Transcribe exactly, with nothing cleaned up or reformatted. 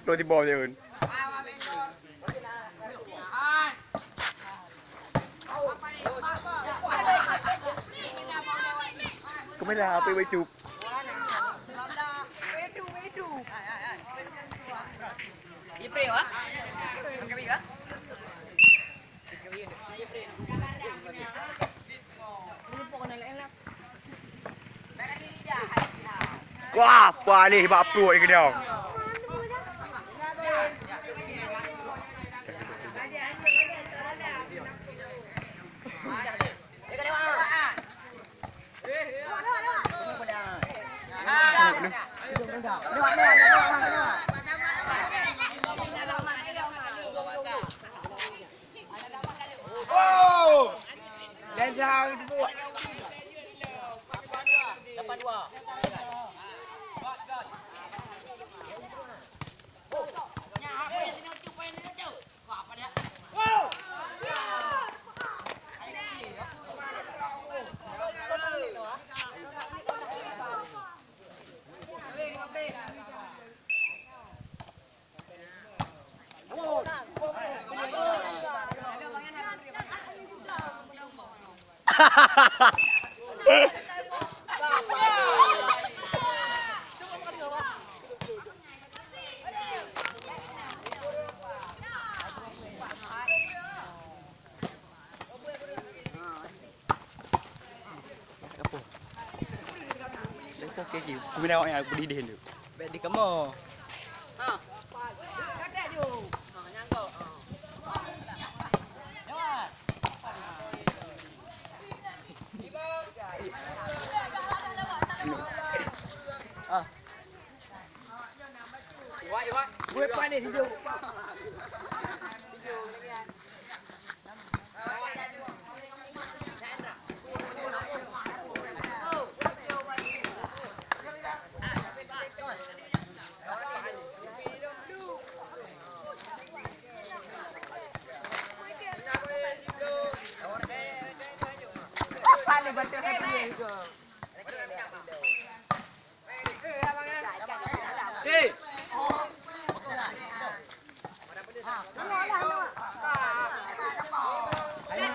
Betul tiba je kan. Kemana apa itu? Wah, paléh bak pruet keudong. Oh! Dan sehari tu buat. Apa? Lepas kaki, aku kena awak yang aku pedih dia tu. Baik di kamu. Ha. Ah. Gue panik hidup. Paling betul hati dia.